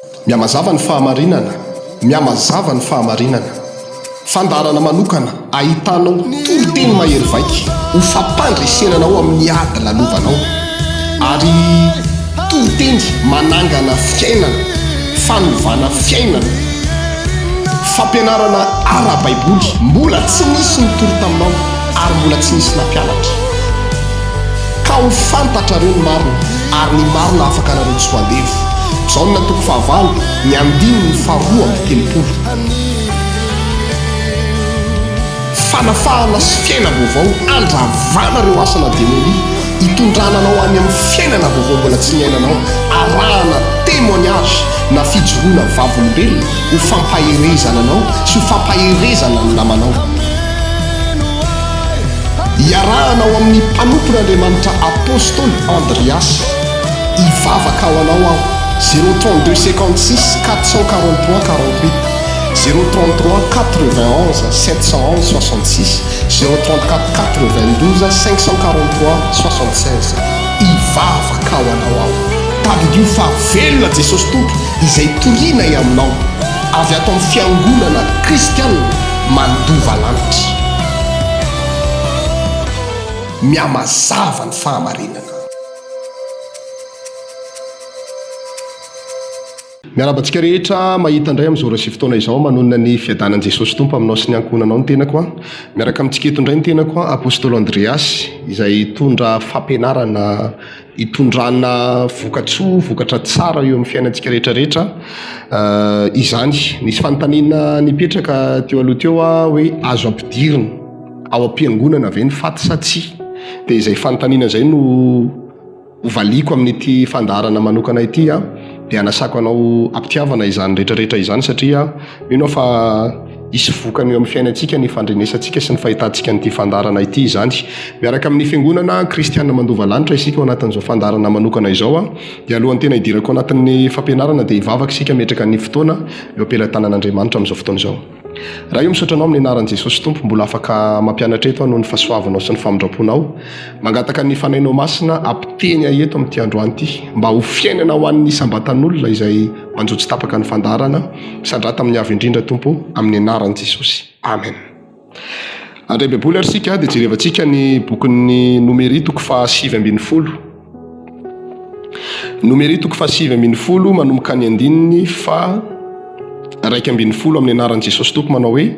Mihamazava ny fahamarinana, mihamazava ny fahamarinana. Fandaharana manokana ahitanao toriteny mahery vaika ho fampandresena anao amin'ny ady lalovanao. Ary toriteny manangana fiainana, fanovana fiainana. Fampianarana ara-baiboly mbola tsy nisy nitory taminao ary mbola tsy nisy nampianatra. Ka ho fantatrareo ny marina, ary ny marina hahafaka anareo tsy ho andevo. Jaona toko fahavalo, ny andininy faharoa amby telopolo. Fanafahana sy fiainam-baovao handravana ireo asana demonia, hitondrana anao any amin'ny fiainana vaovao mbola tsy niainanao, arahana témoignage na fijoroana vavolombelona ho fampaherezana anao sy ho fampaherezana ny namanao. Iarahana ao amin'ny mpanompon'Andriamanitra Apostoly Andriasy. Hivavaka ho anao aho, zéro 32 56 443 48, zéro 33 91 711 66, zéro 34 92 543 76. Hivavaka ho anao aho. Tadidio fa velona Jesosy Tompo izay torianay aminao, avy ato amin'ny Fiangonana Kristiana Mandova Lanitra. Mihamazava ny fahamarinana. Miarahaba antsika rehetra mahita indray amin'izao ora sy fotoana izao manonona ny fiadanan'i Jesosy Tompo aminao sy ny ankohonanao ny tenako an. Miaraka amintsika eto indray ny tenako an, Apôstôly Andreasy izay hitondra fampianarana hitondrana vokatsoa, vokatra tsara eo amin'ny fiainantsika rehetra rehetra izany. Nisy fanontaniana nipetraka teo aloha teo hoe azo ampidirina ao am-piangonana ve ny faty sa tsia? Dia izay fanontaniana izay no ho valiako amin'ity fandaharana manokana ity a, dia anasako anao am-pitiavana izany rehetra rehetra izany satria mino aho fa hisy vokany eo amin'ny fiainantsika ny fandrenesantsika sy ny fahitantsika an'ity fandaharana ity izany. Miaraka amin'ny fiangonana kristiana mandova lanitra isika ao anatin'izao fandaharana manokana izao a, dia alohan'ny tena hidirako anatin'ny fampianarana dia hivavaka isika hametraka ny fotoana eo am-pelatanan'Andriamanitra amin'izao fotoana izao. Ray o misaotra anao amin'ny anaran'i Jesosy Tompo mbola afaka mampianatra eto aho noho ny fahasoavanao sy ny famindramponao. Mangataka ny Fanahinao Masina hampiteny ahy eto amin'ity androany ity mba ho fiainana ho an'ny isam-batan'olona izay manjo tsy tapaka ny fandaharana. Misandrata amin'ny Avo Indrindra Tompo amin'ny anaran'i Jesosy. Amen. Handray Baiboly ary isika dia jerevantsika ny bokin'ny Nomery toko faha 19. Nomery toko faha 19 manomboka ny andininy faha 11 amin'ny anaran'i Jesosy Tompo manao hoe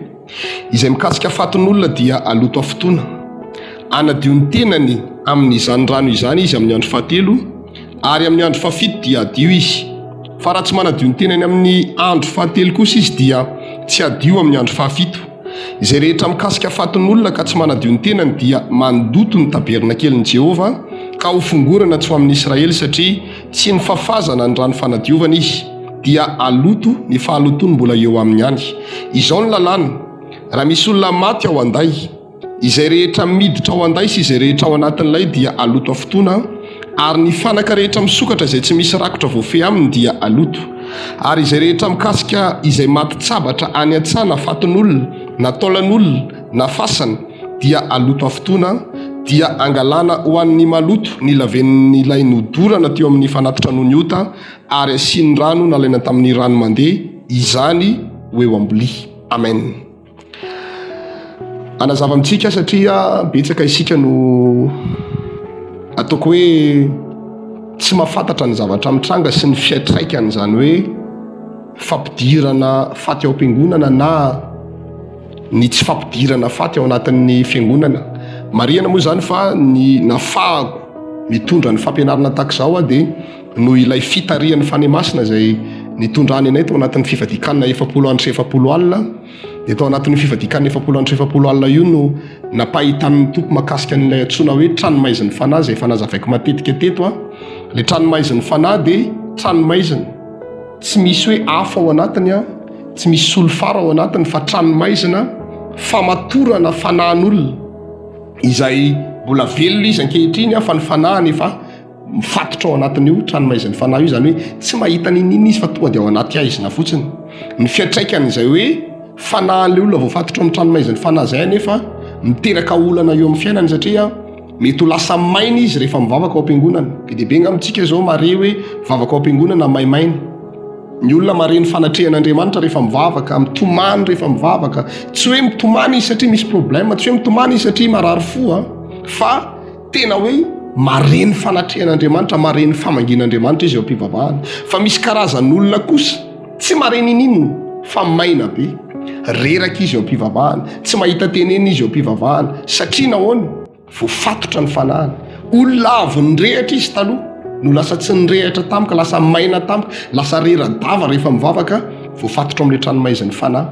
izay mikasika fatin'olona dia aloto afotoana. Anadio ny tenany amin'izany rano izany izy amin'ny andro fahatelo ary amin'ny andro fahafito dia hadio izy. Fa raha tsy manadio ny tenany amin'ny andro fahatelo kosa izy dia tsy hadio amin'ny andro fahafito. Izay rehetra mikasika fatin'olona ka tsy manadio ny tenany dia mandoto ny tabernakelin'i Jehovah ka hofongorana tsy ho amin'i Israely satria tsy nifafazana ny rano fanadiovana izy, dia haloto ny fahalotoany mbola eo aminy ihany. Izao ny lalàna, raha misy olona maty ao an-day, Izay rehetra miditra ao an-day sy izay rehetra ao anatin'ilay dia haloto afotoana, ary ny fanaka rehetra misokatra izay tsy misy rakotra voafehy aminy dia haloto. Ary izay rehetra mikasika izay matin-tsabatra any an-tsaha na fatin'olona, na taolan'olona, na fasana, dia haloto afotoana, dia hangalana ho an'ny maloto ny lavenin'ilay nodorana teo amin'ny fanatitra noho ny ota, ary asiany rano nalaina tamin'ny rano mandeha izany ho eo am-bilia. Amen. Hanazava amintsika satria betsaka isika no ataoko hoe tsy mahafantatra ny zavatra mitranga sy ny fiantraikan'izany hoe fampidirana faty ao am-piangonana na ny tsy fampidirana faty ao anatin'ny fiangonana. Marihana moa izany fa ny nafahako mitondra ny fampianarana tahaka izao aho dia noho ilay fitarihan'ny Fanahy Masina izay nitondrany anay tao anatin'ny fifadian-kanina 40 andro sy 40 alina. Dia tao anatin'io fifadian-kanina 40 andro sy 40 alina io no nampahitan'ny Tompo mahakasika an'ilay antsoina hoe tranomaizin'ny Fanahy izay efa nazavaiko matetika teto an. Ilay tranomaizin'ny Fanahy dia tranomaizina, tsy misy hoe afo ao anatiny an, tsy misy solifara ao anatiny fa tranomaizina famatorana fanahin'olona izay mbola velona izy ankehitriny an, fa ny fanahiny efa Mifatotra ao anatin'io tranomaizin'ny fanahy io, izany hoe tsy mahita n'inon'inona izy fa tonga dia ao anaty haizina fotsiny. Ny fiantraikan'izay hoe fanahin'ilay olona voafatotra ao amin'ny tranomaizin'ny fanahy izay anefa miteraka olana eo amin'ny fiainany satria mety ho lasa maina izy rehefa mivavaka ao am-piangonana. Be dia be angamba amintsika izao mahare hoe mivavaka ao am-piangonana maimaina. Ny olona mahare ny fanatrehan'Andriamanitra rehefa mivavaka, mitomany rehefa mivavaka. Tsy hoe mitomany izy satria misy problème, tsy hoe mitomany izy satria marary fo a, fa tena hoe mahare ny fanatrehan'Andriamanitra, mahare ny famangian'Andriamanitra izy eo am-pivavahana. Fa misy karazan'olona kosa tsy mahare n'ininona fa maina be, reraka izy eo am-pivavahana, tsy mahita tenenina izy eo am-pivavahana. Satria nahoana? Voafatotra ny fanahiny. Olona avo nirehatra izy taloha no lasa tsy nirehatra tampoka, lasa maina tampoka, lasa rera-dava rehefa mivavaka, voafatotra ao amin'ilay tranomaizin'ny fanahy,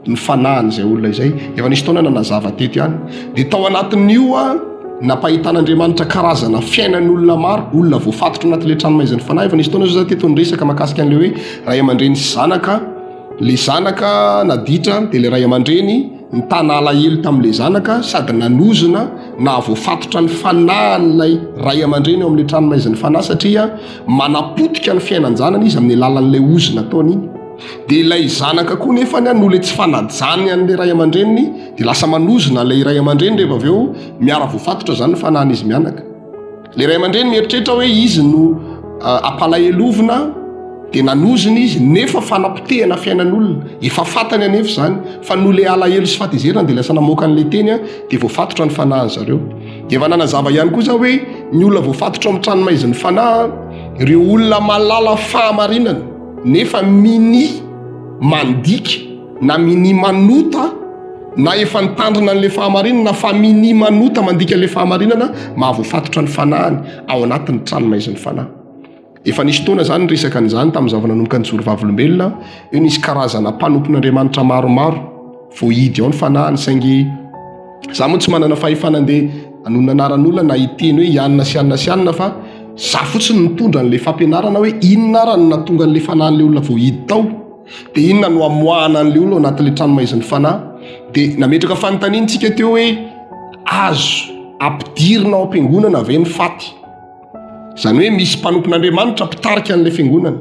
ny fanahin'izay olona izay. Efa nisy fotoana nanazava teto ihany. Dia tao anatin'io nampahitan'Andriamanitra karazana fiainan'olona maro, olona voafatotra anatin'ilay tranomaizin'ny fanahy. Efa nisy fotoana izao za teto niresaka mahakasika an'ilay hoe ray aman-dreny sy zanaka, le zanaka naditra dia le ray aman-dreny Nitana alahelo tamin'ilay zanaka sady nanozona nahavoafatotra ny fanahin'ilay ray aman-dreny ao amin'ilay tranomaizin'ny fanahy satria manapotika ny fiainan-janany izy amin'ny alalan'ilay ozona ataony iny. Dia ilay zanaka koa nefany noho ilay tsy fanajany an'ilay ray aman-dreniny dia lasa manozona ilay ray aman-dreny rehefa avy eo miara-voafatotra izany ny fanahin'izy mianaka. Le ray aman-dreny mieritreritra hoe izy no ampalahelovina dia nanozona izy nefa fanapotehana fiainan'olona. Efa fantany anefa izany fa noho le alahelo sy fahatezerana dia lasa namoaka an'le teny dia voafatotra ny fanahin zareo. Dia efa nanazava ihany koa za hoe ny olona voafatotra ao amin'ny tranomaizin'ny fanahy ireo olona mahalala fahamarinana nefa minia mandika na minia manota na efa nitandrina an'ilay fahamarinana fa minia manota mandika ilay fahamarinana mahavoafatotra ny fanahiny ao anatin'ny tranomaizin'ny fanahy. Efa nisy fotoana izany niresaka an'izany tamin'ny zava nanomboka nijoro vavolombelona, eo nisy karazana mpanompon'Andriamanitra maromaro voahidy ao ny fanahiny saingy za moa tsy manana fahefana andeha hanonona anaran'olona na hiteny hoe ianona sy anona sy anona fa za fotsiny nitondra an'ilay fampianarana hoe inona ara no nahatonga an'ilay fanahin'ilay olona voahidy tao. Dia inona no amoahana an'ilay olona ao anatin'ilay tranomaizin'ny fanahy? Dia nametraka fanontaniana isika teo hoe azo ampidirina ao am-piangonana ve ny faty? Izany hoe misy mpanompon'Andriamanitra mpitarika an'ilay fiangonana.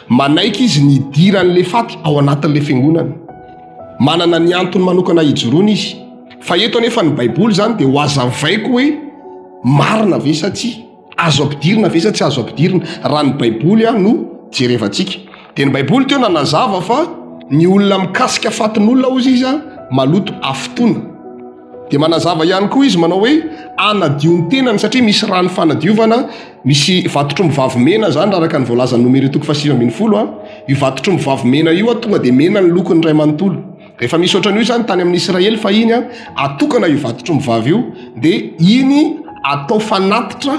Manaiky izy ny hidiran'ilay faty ao anatin'ilay fiangonana. Manana ny antony manokana hijoroana izy. Fa eto anefa ny Baiboly izany dia ho azavaiko hoe marina ve sa tsia? Azo ampidirina ve sa tsy azo ampidirina? Raha ny Baiboly no jerevantsika. Dia ny Baiboly teo nanazava fa ny olona mikasika fatin'olona hozy izy maloto afotoana. Dia manazava ihany koa izy manao hoe anadio ny tenany satria misy rano fanadiovana, misy vatotr'omby vavy mena zany raha araka ny voalazan'ny Nomery toko faha 19 a. Io vatotr'omby vavy mena io tonga dia mena ny lokony iray manontolo. Rehefa misy ohatran'io izany tany amin'ny Israely fahiny, atokana io vatotr'omby vavy io, dia iny atao fanatitra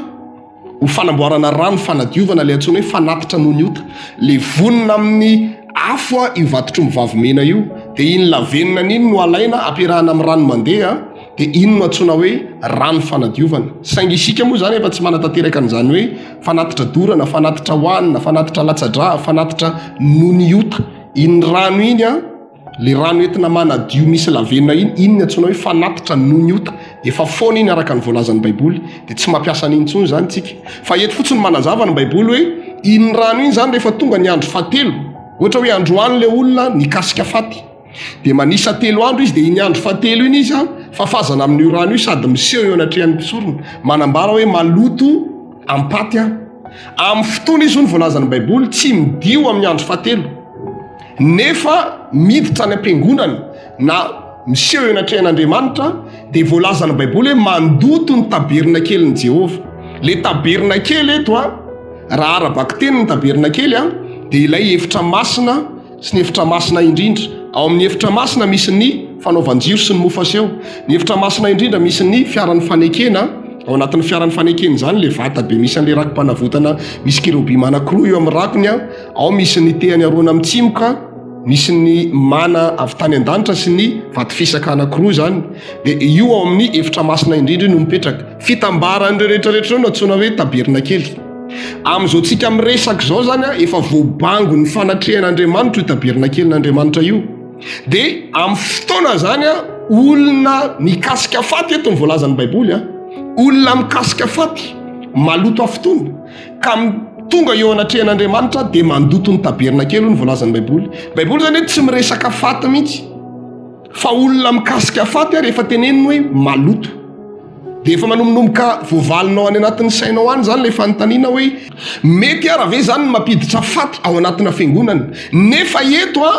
ho fanamboarana rano fanadiovana, ilay antsoina hoe fanatitra noho ny ota. Levonina amin'ny afo io vatotr'omby vavy mena io, dia iny lavenona iny no alaina ampiarahana amin'ny rano mandeha, dia iny no antsoina hoe rano fanadiovana. Saingy isika moa izany efa tsy manatanteraka an'izany hoe fanatitra dorana, fanatitra hohanina, fanatitra latsa-drà, fanatitra noho ny ota. Iny rano iny an, le rano entina manadio misy lavenona iny, iny ny antsoina hoe fanatitra noho ny ota. Efa foana iny araka ny voalazan'ny Baiboly, dia tsy mampiasa an'iny intsony izany tsika. Fa eto fotsiny manazava ny Baiboly hoe iny rano iny izany rehefa tonga ny andro fahatelo, ohatra hoe androany le olona nikasika faty, dia manisa telo andro izy, dia iny andro fahatelo iny izy an, fafazana amin'io rano io sady miseho eo anatrehan'ny mpisorona, manambara hoe maloto am-paty aho. Amin'ny fotoana izy hoy ny voalazan'ny Baiboly tsy midio amin'ny andro fahatelo nefa miditra any am-piangonana na miseho eo anatrehan'Andriamanitra dia voalazan'ny Baiboly hoe mandoto ny tabernakelin'i Jehovah. Le tabernakely eto a, raha ara-bakiteny ny tabernakely a, dia ilay efitra masina sy ny efitra masina indrindra. Ao amin'ny efitra masina misy ny fanaovan-jiro sy ny mofo aseho. Ny efitra masina indrindra misy ny fiaran'ny fanekena. Ao anatin'ny fiaran'ny fanekena izany ilay vata be misy an'ilay rako-panavotana misy kerobima anankiroa eo amin'ny rakony. Ao misy ny tehany Arona mitsimoka, misy ny mana avy tany an-danitra sy ny vato fisaka anankiroa izany. Dia io ao amin'ny efitra masina indrindra io no mipetraka. Fitambaran'ireo rehetra rehetra ireo no antsoina hoe tabernakely. Amin'izao tsika miresaka izao zany a, efa voabango ny fanatrehan'Andriamanitra io tabernakelin'Andriamanitra io. Dia amin'ny fotoana zany a, olona mikasika faty eto ny voalazan'ny Baiboly a, olona mikasika faty, maloto afotoana, ka tonga eo anatrehan'Andriamanitra dia mandoto ny tabernakely hoy ny voalazan'ny Baiboly. Baiboly zany hoe tsy miresaka faty mihitsy. Fa olona mikasika faty ary efa teneniny hoe maloto. Dia efa manombonomboka voavalinao any anatin'ny sainao any izany ilay fanontaniana hoe, mety ara ve izany ny mampiditra faty ao anatina fiangonana? Nefa eto an,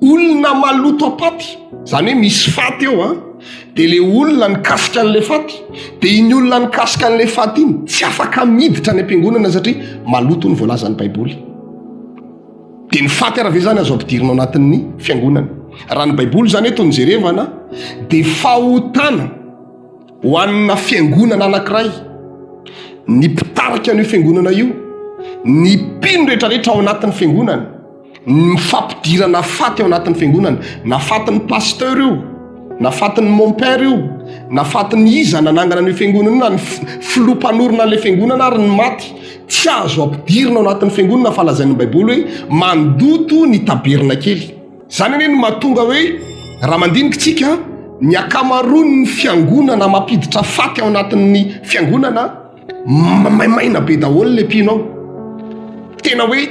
olona maloto am-paty, izany hoe misy faty eo an, dia ilay olona nikasika an'ilay faty, dia iny olona nikasika an'ilay faty iny tsy afaka miditra any am-piangonana satria maloto ny voalazan'ny Baiboly. Dia ny faty ara ve izany azo ampidirina ao anatin'ny fiangonana? Raha ny Baiboly izany eto no jerevana dia fahotana ho an'na fiangonana anankiray, ny mpitarika an'io fiangonana io, ny mpino rehetrarehetra ao anatin'ny fiangonana, ny fampidirana faty ao anatin'ny fiangonana, na fatin'ny pasteur io, na fatin'ny mon père io, na fatin'ny iza nanangana an'io fiangonana io, na ny filoha mpanorina an'ilay fiangonana ary ny maty, tsy azo ampidirina ao anatin'ny fiangonana fa lazain'ny Baiboly hoe mandoto ny tabernakely. Izany anie no mahatonga hoe raha mandinika tsika ny ankamaroan'ny fiangonana mampiditra faty ao anatin'ny fiangonana maimaina be daholo le mpino ao. Tena hoe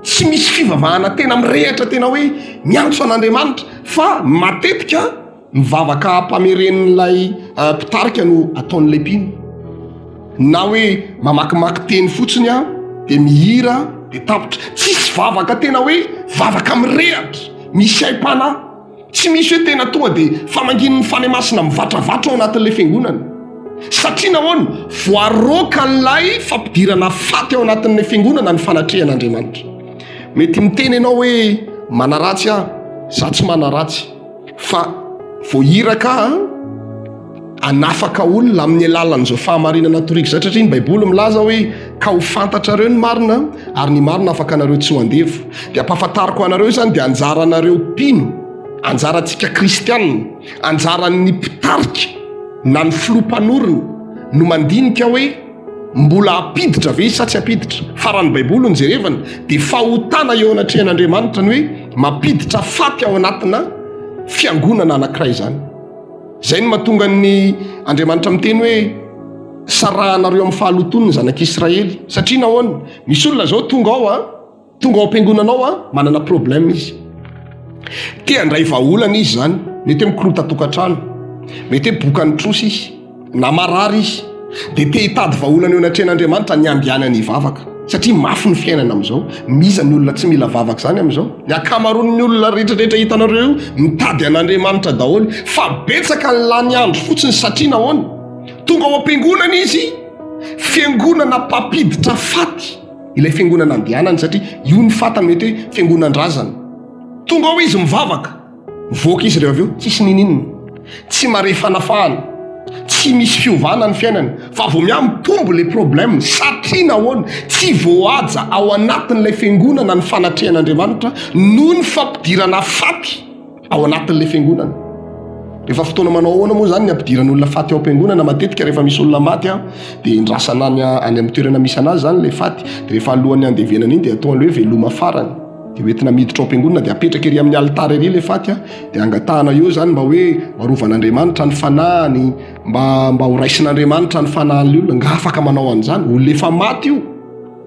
tsy misy fivavahana tena mirehatra tena hoe miantso an'Andriamanitra fa matetika mivavaka ampameren'ilay eh, mpitarika no ataon'ilay mpino. Na hoe mamakimaky teny fotsiny aho dia mihira dia tapitra. Tsisy vavaka tena hoe vavaka mirehatra, misy aim-panahy. Tsy misy hoe tena tonga dia famangian'ny Fanahy Masina mivatravatra ao anatin'ilay fiangonana. Satria nahoana? Voaroakan'ilay fampidirana faty ao anatin'ilay fiangonana ny fanatrehan'Andriamanitra. Mety miteny ianao hoe manaratsy aho, za tsy manaratsy. Fa voahiraka aho hanafaka olona amin'ny alalan'izao fahamarinana toriko izao, satria ny Baiboly milaza hoe ka ho fantatrareo ny marina ary ny marina afaka anareo tsy ho andevo. Dia ampahafantariko anareo izany dia anjaranareo mpino, anjarantsika kristianina, anjaran'ny mpitarika na ny filoha mpanorina no mandinika hoe Mbola hampiditra ve izy sa tsy hampiditra? Fa raha ny Baiboly no jerevana dia fahotana eo anatrehan'Andriamanitra ny hoe mampiditra faty ao anatina fiangonana anankiray izany. Izay no mahatonga ny Andriamanitra miteny hoe sarahanareo amin'ny fahalotoany ny zanak'Israely. Satria nahoana? Misy olona izao tonga ao an, Tonga ao am-piangonana ao an, manana problème izy. Te handray vahaolana izy zany, mety hoe mikorota-tokantrano, mety hoe bokan'ny trosa izy, na marary izy, dia te hitady vahaolana eo anatrehan'Andriamanitra ny handehanany hivavaka. Satria mafy ny fiainana amin'izao. Miza ny olona tsy mila vavaka izany amin'izao? Ny ankamaroan'ny olona rehetrarehetra hitanareo io mitady an'Andriamanitra daholo. Fa betsaka ny lany andro fotsiny satria nahoana? Tonga ao am-piangonana izy, fiangonana mpampiditra faty. Ilay fiangonana andehanany satria io ny fantany mety hoe fiangonan-drazana. Tonga ao izy mivavaka, mivoaka izy rehefa avy eo tsisy ninininona. Tsy mahare fanafahana, tsy misy fiovana ny fiainany fa vao miha mitombo le problème satria nahoana? Tsy voahaja ao anatin'ilay fiangonana ny fanatrehan'Andriamanitra noho ny fampidirana faty. ao anatin'ilay fiangonana. Rehefa fotoana manao ahoana moa zany ny ampidiran'olona faty ao am-piangonana? Matetika rehefa misy olona maty an, dia endrasana any any amin'ny toerana misy anazy zany ilay faty. Dia rehefa alohan'ny handevenana iny dia atao an'ilay hoe veloma farany. Dia hoentina miditra ao am-piangonana dia apetraka ery amin'ny alitara ery ilay faty an, dia angatahana eo zany mba hoe ho arovan'Andriamanitra ny fanahiny, mba mba ho raisin'Andriamanitra ny fanahin'ilay olona. Nga afaka manao an'izany? Olona efa maty io.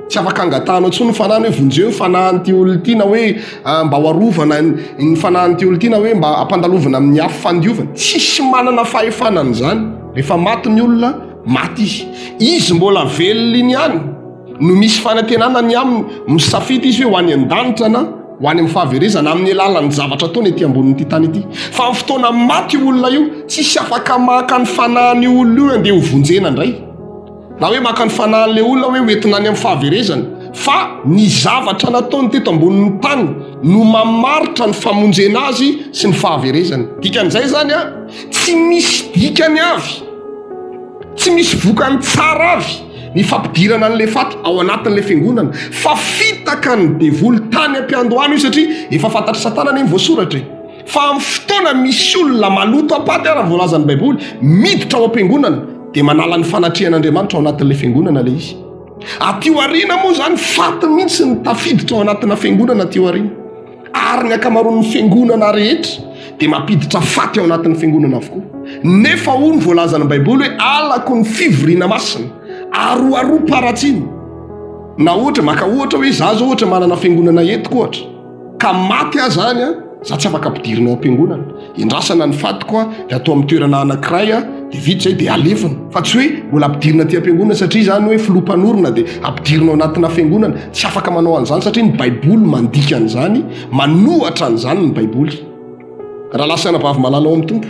Tsy afaka angatahanao intsony ny fanahiny hoe vonjeo ny fanahin'ity olona ity na hoe ah, mba ho arovana ny fanahin'ity olona ity na hoe mba ampandalovina amin'ny afo fandiovana. Tsisy manana fahefana an'izany. Rehefa maty ny olona, maty izy. Izy mbola velona iny ihany no misy fanantenana ny aminy, misafidy izy hoe ho any an-danitra na ho any amin'ny fahaverezana amin'ny alalan'ny zavatra ataony ety ambonin'ity tany ity. Fa amin'ny fotoana maty io olona io, tsisy afaka maka ny fanahin'io olona io andeha ho vonjena indray. Na hoe maka ny fanahin'ilay olona hoe hoentina any amin'ny fahaverezana, fa ny zavatra nataony teto ambonin'ny tany no mamaritra ny famonjena azy sy ny fahaverezany. Dikan'izay izany an, tsy misy dikany avy, tsy misy vokany tsara avy ny fampidirana an'ilay faty ao anatin'ilay fiangonana, fa fitaka ny devoly tany am-piandohana io satria efa fantatr'i Satana anie ny voasoratra e. Fa amin'ny fotoana misy olona maloto am-paty ara voalazan'ny Baiboly, miditra ao am-piangonana, dia manala ny fanatrehan'Andriamanitra ao anatin'ilay fiangonana ilay izy. Aty aoriana moa izany faty mihitsy ny tafiditra ao anatina fiangonana aty aoriana. Ary ny ankamaroan'ny fiangonana rehetra dia mampiditra faty ao anatin'ny fiangonana avokoa. Nefa hoy ny voalazan'ny Baiboly hoe alako ny fivoriana masina, aroharoam-paharatsiana. Na ohatra, maka ohatra hoe izaho izao ohatra manana fiangonana entiko ohatra. Ka maty aho zany a, za tsy afaka ampidirina ao am-piangonana. Endrasana ny fatiko a, de atao amin'ny toerana anankiray a, dia vita izay dia alefany. Fa tsy hoe mbola ampidirina aty am-piangonana satria izany hoe filoha mpanorina dia ampidirina ao anatina fiangonana. Tsy afaka manao an'izany satria ny Baiboly mandika an'izany, manohatra an'izany ny Baiboly. Rahalahy sy anabavy malala ao amin'ny Tompo,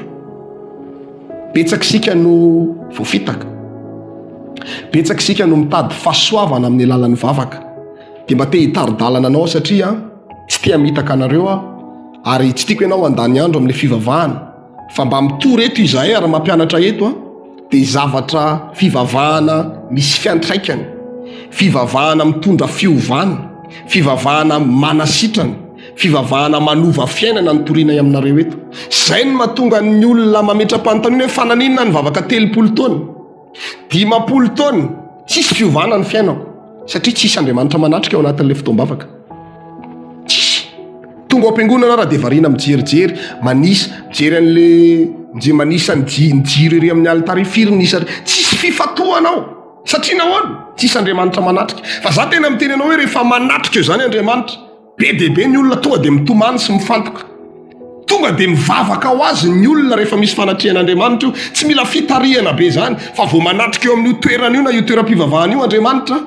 betsaka isika no voafitaka. Betsaka isika no mitady fahasoavana amin'ny alalan'ny vavaka. Dia mba te hitari-dalana anao satria tsy te hamitaka anareo aho ary tsy tiako ianao handany andro amin'ilay fivavahana fa mba mitory eto izahay ary mampianatra eto a dia zavatra fivavahana misy fiantraikany, fivavahana mitondra fiovana, fivavahana manasitrana, fivavahana manova fiainana ny torianay aminareo eto. Izay no mahatonga ny olona mametra-panontaniana hoe fa naninona nivavaka 30 taona? 50 taona, tsisy fiovana ny fiainako satria tsisy Andriamanitra manatrika ao anatin'ilay fotoam-bavaka. Tsisy. Tonga ao am-piangonana aho raha dia variana mijerijery, manisa, mijery an'le mijery manisa ny ji- ny jiro ery amin'ny alitara io, firy ny isa, tsisy fifantohana ao. Satria nahoana? Tsisy Andriamanitra manatrika. Fa za tena miteny anao hoe rehefa manatrika eo izany Andriamanitra, Be dia be ny olona tonga dia mitomany sy mifantoka. Tonga dia mivavaka ho azy ny olona rehefa misy fanatrehan'Andriamanitra io. Tsy mila fitarihana be izany fa vao manatrika eo amin'io toerana io na io toeram-pivavahana io Andriamanitra,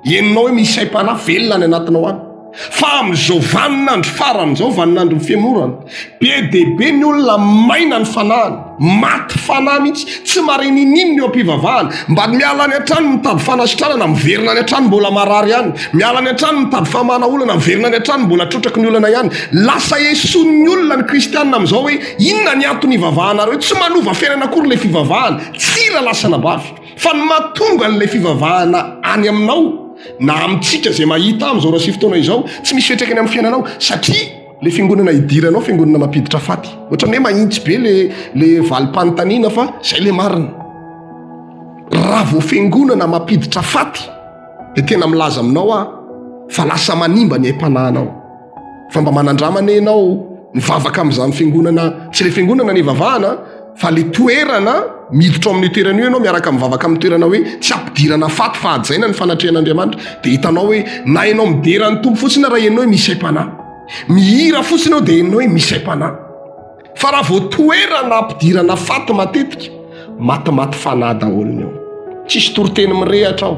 henonao hoe misy aim-panahy velona any anatinao any. Fa amin'izao vaninandro farany izao, vaninandron'ny fihemorana, be dia be ny olona maina ny fanahiny, maty fanahy mihitsy, tsy mahare niniana eo am-pivavahana, mba miala any an-trano mitady fanasitranana, miverina any an-trano mbola marary ihany, miala any an-trano mitady famahana olana, miverina any an-trano mbola trotraky ny olana ihany. Lasa esoin'ny olona ny kristianina amin'izao hoe inona ny antony ivavahanareo, tsy manova fiainana akory ilay fivavahana, tsia rahalahy sy anabavy, fa ny mahatonga an'ilay fivavahana any aminao na amintsika izay mahita amin'izao ora sy fotoana izao, tsy misy fiantraikany amin'ny fiainanao satria Le fiangonana idiranao fiangonana mampiditra faty. Ohatran'ny hoe mahintsy be le le valim-panontaniana fa zay le marina. Raha vao fiangonana mampiditra faty de tena milaza aminao aho fa lasa manimba ny aim-panahinao. Fa mba manandrama anie ianao mivavaka amin'izany fiangonana, tsy le fiangonana ny ivavahana fa le toerana miditra ao amin'io toerana io ianao miaraka mivavaka amin'ny toerana hoe tsy ampidirana faty fa hajaina ny fanatrehan'Andriamanitra dia hitanao hoe na ianao midera ny Tompo fotsiny raha ianao hoe misy aim-panahy mihira fotsiny eo dia ianao hoe misy aim-panahy fa raha vao toerana ampidirana faty matetika matimaty fanahy daholo ny ao tsisy toriteny mirehatra ao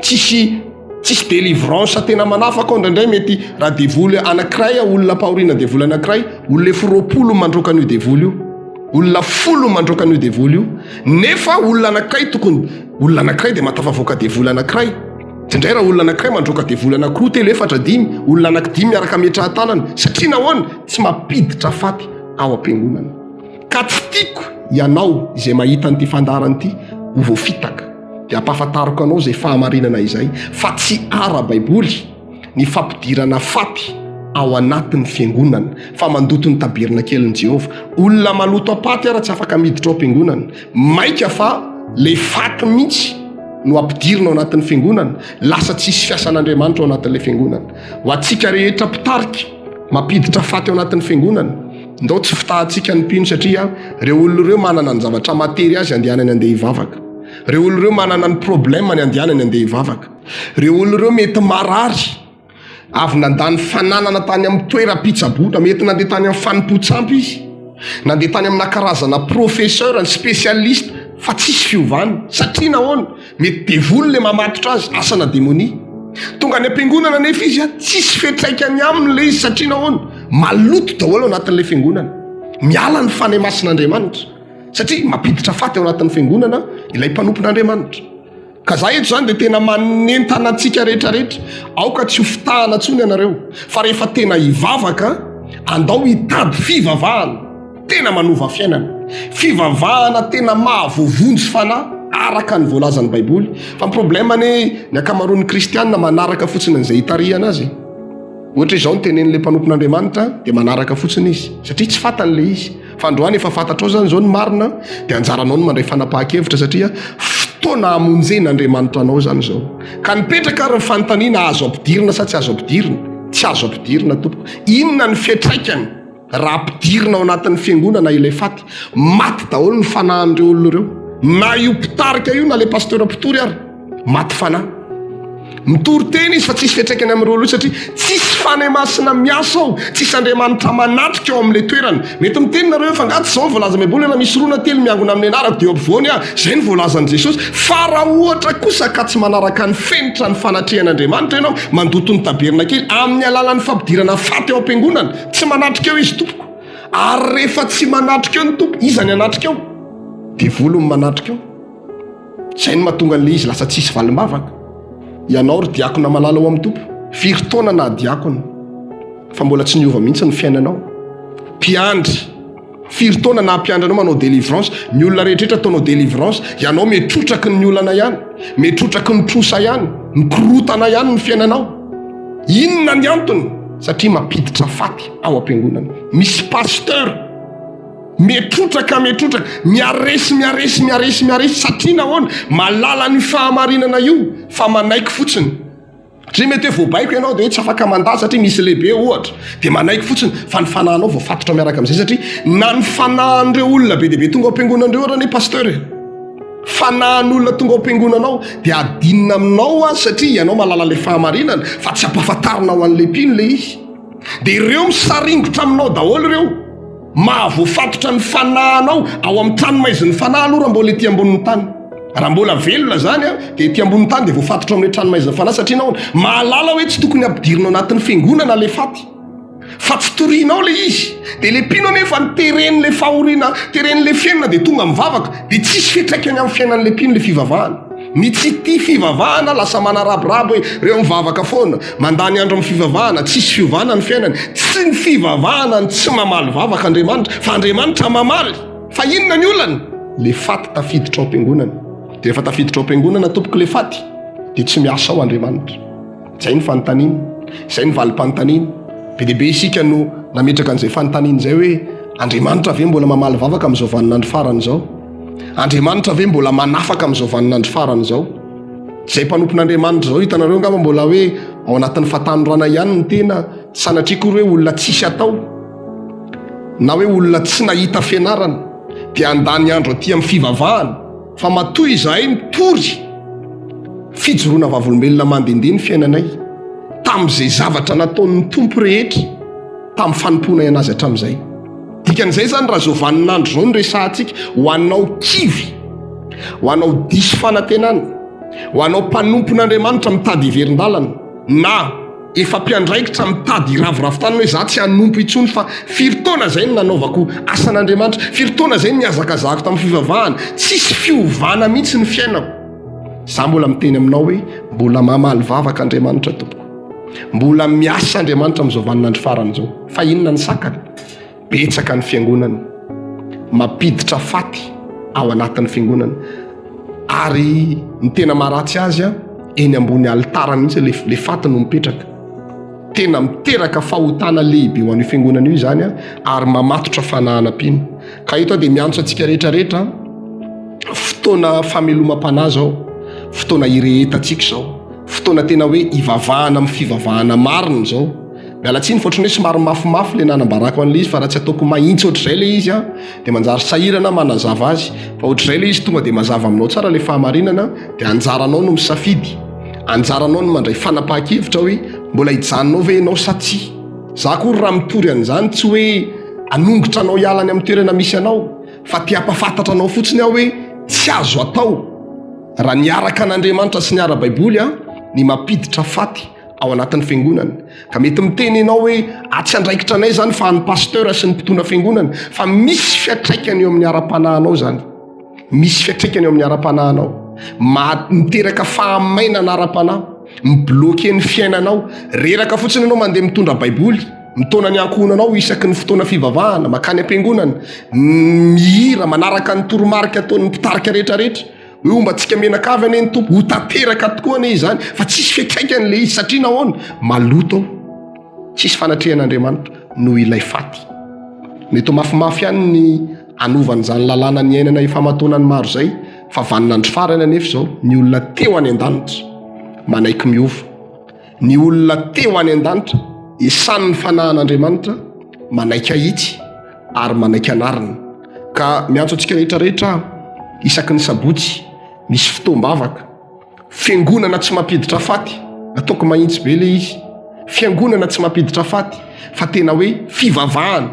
tsisy tsisy délivrance tena manafaka ao indraindray mety raha devoly anankiray olona ampahoriana devoly anankiray olona efa 20 mandroaka an'io devoly io olona folo mandroaka an'io devoly io nefa olona anankiray tokony olona anankiray dia mahatafavoaka devoly anankiray indraindray raha olona anankiray mandroaka devoly anankiroa telo efatra dimy olona anankidimy miaraka ametrahan-tanana satria nahoana tsy mampiditra faty ao am-piangonana ka tsy tiako ianao izay mahita an'ity fandaharana ity ho voafitaka dia ampahafantariko anao izay fahamarinana izay fa tsy ara-baiboly ny fampidirana faty ao anatin'ny fiangonana fa mandoto ny tabernakelin'i Jehovah. Olona maloto am-paty ara tsy afaka miditra ao am-piangonana. Maika fa le faty mihitsy no ampidirina ao anatin'ny fiangonana, lasa tsisy fiasan'Andriamanitra ao anatin'ilay fiangonana. Ho antsika rehetra mpitarika mampiditra faty ao anatin'ny fiangonana, ndao tsy fitahantsika ny mpino satria ireo olona ireo manana ny zavatra matery azy andehanany andeha hivavaka. Ireo olona ireo manana ny problème-ny andehanany andeha hivavaka. Ireo olona ireo mety marary, avy nandany fananana tany amin'ny toeram-pitsaboana, mety nandeha tany amin'ny fanompoan-tsampy izy, nandeha tany amina karazana professeur, ny spécialiste, fa tsisy fiovana. Satria nahoana? Mety devoly le mamatotra azy, asana demonia. Tonga any am-piangonana nefa izy, tsisy fiantraikany aminy le izy, satria nahoana? Maloto daholo ao anatin'ilay fiangonana. Miala ny Fanahy Masin'Andriamanitra, satria mampiditra faty ao anatin'ny fiangonana ilay mpanompon'Andriamanitra. Ka za eto zany dia tena manentana antsika rehetra rehetra, aoka tsy ho fitahana intsony ianareo, fa rehefa tena hivavaka, andao hitady fivavahana tena manova fiainana, fivavahana tena mahavoavonjy fanahy araka ny voalazan'ny baiboly, fa ny problème anie ny ankamaroan'ny kristiana manaraka fotsiny an'izay itarihana azy e. Ohatra izao ny tenenin'ilay mpanompon'Andriamanitra dia manaraka fotsiny izy satria tsy fantany ilay izy. Fa androany efa fantatrao izany izao ny marina dia anjaranao ny mandray fanapahan-kevitra satria fotoana hamonjen'Andriamanitra anao izany izao. Ka nipetraka ary ny fanontaniana azo ampidirina sa tsy azo ampidirina? Tsy azo ampidirina tompoko. Inona ny fiantraikany raha ampidirina ao anatin'ny fiangonana ilay faty? Maty daholo ny fanahin'ireo olona ireo. Na io mpitarika io na ilay pasteur mpitory ary. Maty fanahy. Mitory teny izy fa tsisy fiantraikany amin'ireo olona satria tsisy. Fanahy Masina miasa ao, tsisy Andriamanitra manatrika ao amin'ilay toerana. Mety miteny nareo hoe fa angaha tsy izao no voalazan'ny Baiboly hoe raha misy roa na telo miangona amin'ny anarako dia eo ampovoany aho. Izay no voalazan'i Jesosy. Fa raha ohatra kosa ka tsy manaraka ny fenitra ny fanatrehan'Andriamanitra ianao, mandoto ny tabernakely amin'ny alalan'ny fampidirana faty ao am-piangonana, tsy manatrika eo Izy tompoko. Ary rehefa tsy manatrika eo ny Tompo, iza ny hanatrika eo? Devoly no manatrika eo. Izay no mahatonga an'ilay izy lasa tsisy valim-bavaka. Ianao ry diakona malala ao amin'ny Tompo, firy taona naha diakona fa mbola tsy niova mihitsy ny fiainanao? Mpiandry, firy taona naha mpiandry anao manao délivrance, ny olona rehetra ataonao délivrance, ianao mitrotraky ny olana ihany, mitrotraky ny trosa ihany, mikorotana ihany ny fiainanao. Inona ny antony? Satria mampiditra faty ao am-piangonana. Misy pasteur Mitrotraka, mitrotraka, miharesy, miharesy, miharesy, miharesy, satria nahoana? Mahalala an'io fahamarinana io fa manaiky fotsiny. Satria mety hoe voabaiko ianao dia hoe tsy afaka mandà satria misy lehibe ohatra, dia manaiky fotsiny fa ny fanahinao voafatotra miaraka amin'izay satria na ny fanahin'ireo olona be dia be tonga ao am-piangonana ireo ary anie pasteur e. Fanahin'olona tonga ao am-piangonana ao dia adinina aminao azy satria ianao mahalala ilay fahamarinana fa tsy ampahafantarina ho an'ilay mpino ilay izy. Dia ireo misaringotra aminao daholo ireo. Mahavoafatotra ny fanahinao ao amin'ny tranomaizin'ny fanahy aloha raha mbola ety ambonin'ny tany. Raha mbola velona izany dia ety ambonin'ny tany dia voafatotra amin'ilay tranomaizin'ny fanahy satria nahoana? Mahalala hoe tsy tokony hampidirina ao anatin'ny fiangonana ilay faty. Fa tsy torianao ilay izy. Dia ilay mpino anefa ny teren'ilay fahoriana, teren'ilay fiainana dia tonga mivavaka. Dia tsisy fiantraikany amin'ny fiainan'ilay mpino ilay fivavahana. Ny tsy tia fivavahana lasa manarabirabo hoe reo mivavaka foana, mandany andro amin'ny fivavahana, tsisy fiovana ny fiainany. Tsy ny fivavahana no tsy mamaly vavaka Andriamanitra, fa Andriamanitra mamaly. Fa inona ny olana? Le faty tafiditra ao am-piangonana. Dia rehefa tafiditra ao am-piangonana tompoko le faty, dia tsy miasa ao Andriamanitra. Izay ny fanontaniana, izay ny valim-panontaniana. Be dia be isika no nametraka an'izay fanontaniana izay hoe Andriamanitra ve mbola mamaly vavaka amin'izao vaninandro farany izao? Andriamanitra ve mbola manafaka amin'izao vaninandro farany izao? Izay mpanompon'Andriamanitra izao hitanareo angamba mbola hoe ao anatin'ny fahatanorana ihany ny tena, tsy sanatria akory hoe olona tsisy atao na hoe olona tsy nahita fianarana dia handany andro aty amin'ny fivavahana fa matoa izahay mitory fijoroana vavolombelona mandehandeha ny fiainanay tamin'izay zavatra nataon'ny Tompo rehetra tamin'ny fanompoanay an'Azy hatramin'izay. Dikan'izay izany raha izao vaninandro izao no resahantsika, ho anao kivy, ho anao diso fanantenana, ho anao mpanompon'Andriamanitra mitady hiverin-dalana, na efa mpiandraikitra mitady hiraviravy tany hoe za tsy hanompo intsony fa firy taona izay no nanaovako asan'Andriamanitra, firy taona izay no nihazakazahako tamin'ny fivavahana, tsisy fiovana mihitsy ny fiainako. Za mbola miteny aminao hoe mbola mamaly vavaka Andriamanitra tompoko. Mbola miasa Andriamanitra amin'izao vaninandro farany izao. Fa inona ny sakana? Betsaka ny fiangonana mampiditra faty ao anatin'ny fiangonana. Ary ny tena maharatsy azy a, eny ambony alitara mihitsy le, le faty no mipetraka. Tena miteraka fahotana lehibe ho an'io fiangonana io izany a, ary mamatotra fanahana mpino. Ka eto aho dia miantso antsika rehetra rehetra, fotoana famelomam-panahy izao, fotoana irehetantsika izao. Fotoana tena hoe hivavahana amin'ny fivavahana marina izao. Miala tsiny fa ohatran'ny hoe somary mafimafy ilay nanambarako an'ilay izy fa raha tsy ataoko mahitsy ohatr'izay ilay izy an, dia manjary sahirana aho manazava azy. Fa ohatr'izay ilay izy tonga dia mazava aminao tsara ilay fahamarinana dia anjaranao no misafidy. Anjaranao no mandray fanapahan-kevitra hoe mbola hijanona ao ve ianao sa tsia. Za akory raha mitory an'izany tsy hoe hanongotra anao hiala any amin'ny toerana misy anao fa te hampahafantatra anao fotsiny aho hoe tsy azo atao Raha niaraka an'Andriamanitra sy ny ara-baiboly an, ny mampiditra faty ao anatin'ny fiangonana. Ka mety miteny ianao hoe atsy andraikitra anay izany fa an'ny pasteur sy ny mpitondra fiangonana, fa misy fiantraikany eo amin'ny ara-panahinao izany. Misy fiantraikany eo amin'ny ara-panahinao. Ma- miteraka fahamainana ara-panahy, mi-bloquer ny fiainanao. Reraka fotsiny ianao mandeha mitondra baiboly, mitaona ny ankohonanao isaky ny fotoana fivavahana, makany am-piangonana, mihira, manaraka ny toromarika ataon'ny mpitarika rehetrarehetra. Hoe homba antsika mianakavy anie ny Tompo, ho tanteraka tokoa anie izany, fa tsisy fiantraikany le izy, satria nahoana? Maloto ao, tsisy fanatrehan'Andriamanitra noho ilay faty. Mety ho mafimafy ihany ny hanovana izany lalàna niainana efa aman-taonany maro izay, fa vaninandro farany anefa izao, ny olona teo any an-danitra manaiky miova. Ny olona teo any an-danitra esanin'ny fanahin'Andriamanitra manaiky ahitsy ary manaiky anarina. Ka miantso antsika rehetra rehetra aho, isaky ny sabotsy misy fotoam-bavaka. Fiangonana tsy mampiditra faty, ataoko mahitsy be le izy. Fiangonana tsy mampiditra faty fa tena hoe fivavahana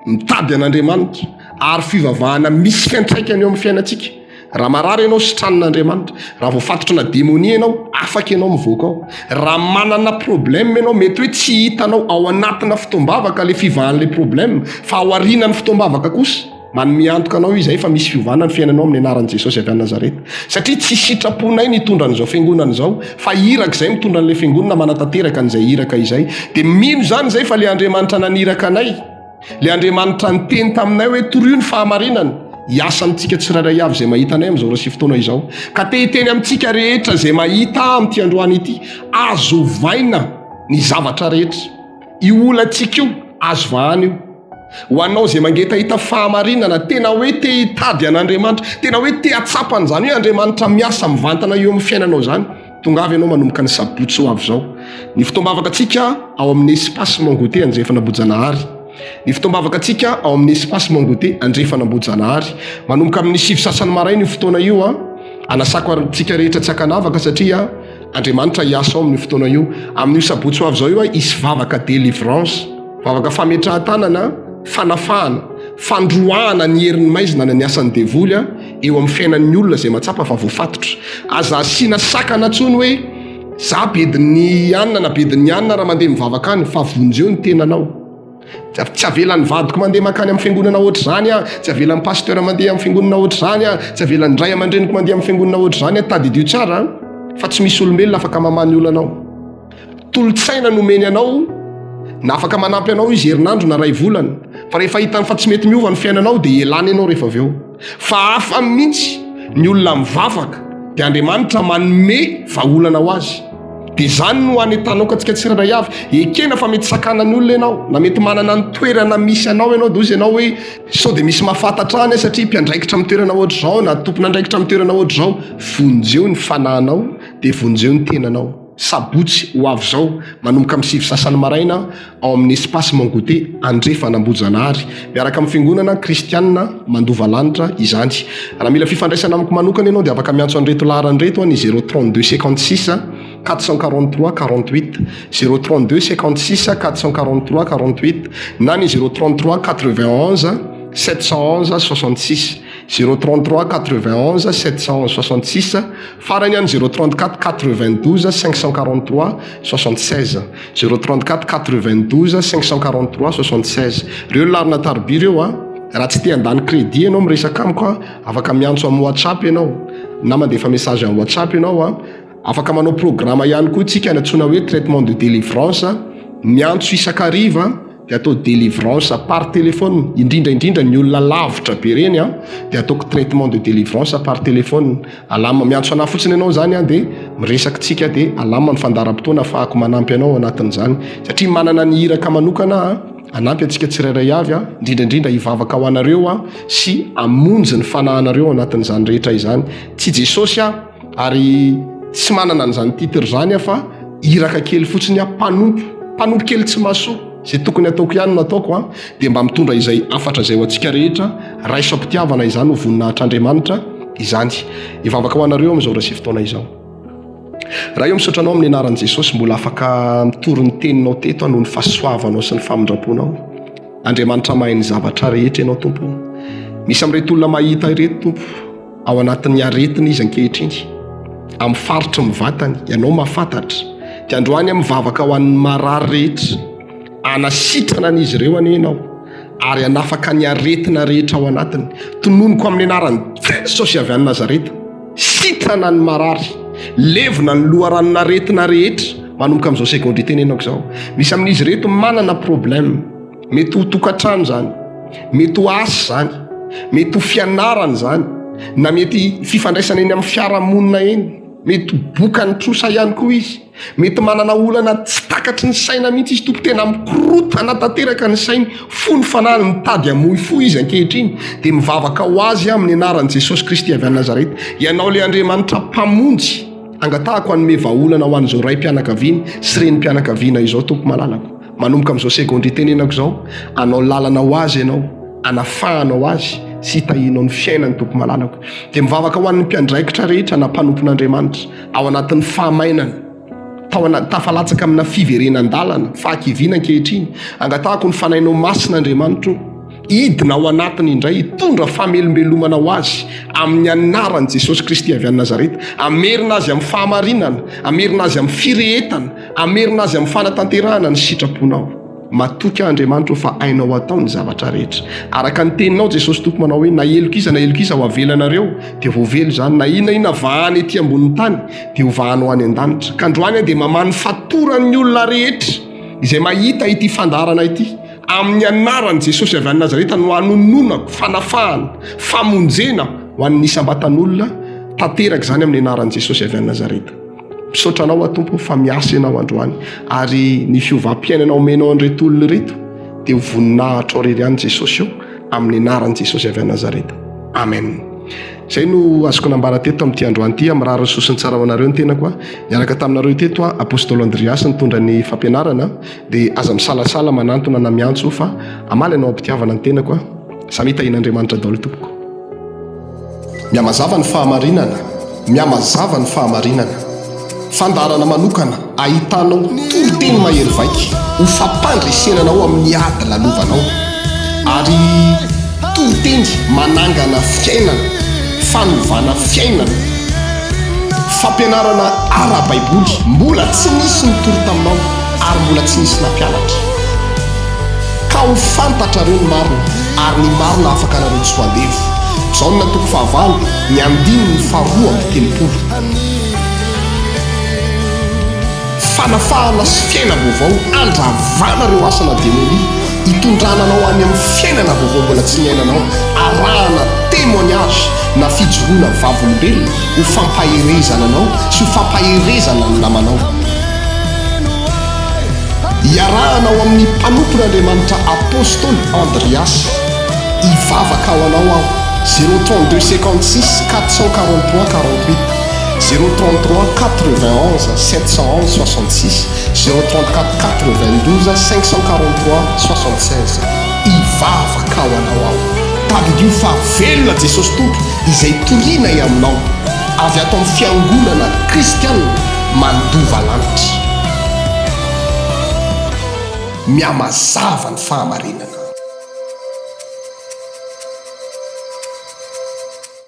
mitady an'Andriamanitra ary fivavahana misy fiantraikany eo amin'ny fiainantsika. Raha marary ianao, sitranin'Andriamanitra. Raha voafatotrana demonia ianao, afaka ianao mivoaka ao. Raha manana problème ianao, mety hoe tsy hitanao ao anatina fotoam-bavaka ilay fivahan'ilay problème, fa ao aorianan'ny fotoam-bavaka kosa, manome antoka anao izahay fa misy fiovana ny fiainanao amin'ny anaran'i Jesosy avy any Nazareta. Satria tsy sitraponay ny hitondra an'izao fiangonana izao, fa iraka izay mitondra an'ilay fiangonana manatanteraka an'izay iraka izay. Dia mino izany izay fa ilay Andriamanitra naniraka anay, Ilay Andriamanitra niteny taminay hoe torio ny fahamarinana, hiasa amintsika tsirairay avy izay mahita anay amin'izao ora sy fotoana izao. Ka te hiteny amintsika rehetra izay mahita ahy amin'ity androany ity, azo ovaina ny zavatra rehetra. Io olantsika io, azo vahana io. Ho anao izay mangetaheta fahamarinana, tena hoe te hitady an'Andriamanitra, tena hoe te hahatsapa an'izany hoe Andriamanitra miasa mivantana eo amin'ny fiainanao izany, Tongava ianao manomboka ny sabotsy ho avy izao. Ny fotoam-bavaka antsika ao amin'ny Espace Mon Goûter Andrefana Ambohijanahary. Ny fotoam-bavaka antsika ao amin'ny Espace Mon Goûter Andrefana Ambohijanahary. Manomboka amin'ny sivy sasany maraina io fotoana io an. Anasako antsika rehetra tsy ankanavaka satria Andriamanitra hiasa ao amin'io fotoana io. Amin'io sabotsy ho avy izao io hisy vavaka délivrance. Vavaka fametrahan-tanana, fanafahana, fandroahana ny herin'ny maizina na ny asan'ny devoly eo amin'ny fiainan'ny olona izay mahatsapa fa voafatotra. Aza asiana sakana intsony hoe za bedin'ny anona na bedin'ny anona raha mandeha mivavaka any fa vonjeo ny tenanao. Tsy avelan'ny vadiko mandeha mankany amin'ny fiangonana ohatr'izany aho, tsy avelan'ny pasteur mandeha amin'ny fiangonana ohatr'izany aho, tsy avelan'ny ray aman-dreniko mandeha amin'ny fiangonana ohatr'izany aho. Tadidio tsara fa tsy misy olombelona afaka mamaha ny olanao. Tolo-tsaina nomeny anao na afaka manampy anao izy herinandro na ray volana fa rehefa hitany fa tsy mety miova ny fiainanao dia elany ianao rehefa avy eo. Fa hafa mihitsy ny olona mivavaka dia Andriamanitra manome vahaolana ho azy. Dia izany no anentanao antsika tsirairay avy. Ekena fa mety sakanan'ny olona ianao na mety manana ny toerana misy anao ianao dia hozy ianao hoe sao dia misy mahafantatra any aho satria mpiandraikitra amin'ny toerana ohatr'izao na tompon'andraikitra amin'ny toerana ohatr'izao. Vonjeo ny fanahinao dia vonjeo ny tenanao. Sabotsy ho avy izao, manomboka amin'ny sivy sasany maraina, ao amin'ny Espace Mon Goûter, Andrefana Ambohijanahary. Miaraka amin'ny Fiangonana Kristianina Mandova Lanitra izany. Raha mila fifandraisana amiko manokana ianao dia afaka miantso an'ireto laharana ireto, ny 032 56 443 48, 032 56 443 48 na ny 033 91 711 66. 033 91 711 66, farany any 034 92 543 76, 034 92 543 76. Reo larina tarobia ireo a, raha tsy te handany crédit ianao miresaka amiko a, afaka miantso amin'ny WhatsApp ianao na mandefa message amin'ny WhatsApp ianao a, afaka manao programme ihany koa tsika ny antsoina hoe traitement de délivrance, miantso isan-kariva dia atao délivrance par téléphone, indrindra indrindra ny olona lavitra be ireny an, dia ataoko traitement de délivrance par téléphone, alama miantso anah fotsiny ianao zany an, dia miresaka tsika dia alama ny fandaharam-potoana afahako manampy anao ao anatin'izany, satria manana ny iraka manokana aho hanampy antsika tsirairay avy an, indrindra indrindra hivavaka ho anareo aho sy hamonjy ny fanahinareo ao anatin'izany rehetra izany, tsy Jesosy aho ary tsy manana an'izany titre izany aho fa iraka kely fotsiny aho, mpanompo, mpanompo kely tsy mahasoa, izay tokony ataoko ihany no ataoko an, dia mba mitondra izay hafatra izay ho antsika rehetra, raiso am-pitiavana izany ho voninahitr'Andriamanitra izany. Hivavaka ho anareo amin'izao ora sy fotoana izao. Ray ô, misaotra anao amin'ny anaran'i Jesosy mbola afaka mitory ny teninao teto aho noho ny fahasoavanao sy ny famindram-ponao. Andriamanitra mahay ny zavatra rehetra ianao Tompo. Misy amin'ireto olona mahita ireto Tompo, Ao anatin'ny aretina izy ankehitriny, amin'ny faritry ny vatany, ianao mahafantatra. Dia androany aho mivavaka ho an'ny marary rehetra, hanasitrana an'izy ireo anie ianao, ary hanafaka ny aretina rehetra ao anatiny. Tononiko amin'ny anaran'i Jesosy avy any Nazareta, sitrana ny marary, levona ny loharanon'aretina rehetra manomboka amin'izao segondra itenenako izao. Misy amin'izy ireto manana problème. Mety ho tokantrano izany, mety ho asa izany, mety ho fianarana izany, na mety fifandraisana eny amin'ny fiarahamonina eny, mety ho bokan'ny trosa ihany koa izy, mety manana olana tsy takatry ny saina mihitsy izy, Tompo tena mikorotana tanteraka ny sainy, fo ny fanahiny, mitady hamoy fo izy ankehitriny, dia mivavaka ho azy aho amin'ny anaran'i Jesosy Kristy avy any Nazareta, Ianao ilay Andriamanitra Mpamonjy, angatahako hanome vahaolana ho an'izao raim-pianakaviana sy renim-pianakaviana izao Tompo malalako. Manomboka amin'izao segondra itenenako izao, hanao lalana ho azy ianao, hanafahanao azy sy hitahianao ny fiainany Tompo malalako. Dia mivavaka ho an'ny mpiandraikitra rehetra na mpanompon'Andriamanitra ao anatin'ny fahamainana. Tao ana, tafalatsaka amina fiverenan-dalana, fahakiviana ankehitriny. Angatahako ny Fanahinao Masina Andriamanitra o, hidina ao anatiny indray, hitondra famelombelomana ho azy, amin'ny anaran'i Jesosy Kristy avy any Nazareta. Hamerina azy amin'ny fahamarinana, hamerina azy amin'ny firehetana, hamerina azy amin'ny fanatanterahana ny sitraponao. Matoky aho Andriamanitra o fa hainao atao ny zavatra rehetra. Araka ny teninao Jesosy Tompo manao hoe na heloka iza na heloka iza ho avelanareo dia voavela izany na inona inona vahana ety ambonin'ny tany dia ho vahanao any an-danitra. Ka androany aho dia mamaha ny fatoran'ny olona rehetra izay mahita ity fandaharana ity amin'ny anaran'i Jesosy avy any Nazareta no hanononako fanafahana, famonjena ho an'ny isam-batan'olona tanteraka izany amin'ny anaran'i Jesosy avy any Nazareta. Misaotra anao aho Tompo fa miasa ianao androany ary ny fiovam-piainana omenao an'ireto olona ireto dia ho voninahitrao irery ihany Jesosy o amin'ny anaran'i Jesosy avy any Nazareta. Amen. Izay no azoko nambara teto amin'ity androany ity. Mirary ny soa sy ny tsara ho anareo ny tenako. A. Niaraka taminareo teto a, Apostoly Andriasy nitondra ny fampianarana dia aza misalasala manantona na miantso fa hamaly anao am-pitiavana ny tenako. A. Samia tahian'Andriamanitra daholo tompoko. Mihamazava ny fahamarinana, mihamazava ny fahamarinana. Fandaharana manokana ahitanao toriteny mahery vaika ho fampandresena anao amin'ny ady lalovanao. Ary toriteny manangana fiainana, fanovana fiainana. Fampianarana ara-baiboly mbola tsy nisy nitory taminao ary mbola tsy nisy nampianatra. Ka ho fantatrareo ny marina, ary ny marina hahafaka anareo tsy ho andevo. Jaona toko fahavalo, ny andininy faharoa amby telopolo. Fanafahana sy fiainam-baovao handravana ireo asana demonia, hitondrana anao any amin'ny fiainana vaovao mbola tsy niainanao, arahana témoignage na fijoroana vavolombelona ho fampaherezana anao sy ho fampaherezana ny namanao. Iarahana ao amin'ny mpanompon'Andriamanitra Apostoly Andriasy. Hivavaka ho anao aho. 0 32 56 443 48 0 33 91 711 66 0 34 92 543 76 Hivavaka ho anao aho. Tadidio fa velona Jesosy Tompo izay torianay aminao avy ato amin'ny Fiangonana Kristiana Mandova Lanitra. Mihamazava ny fahamarinana.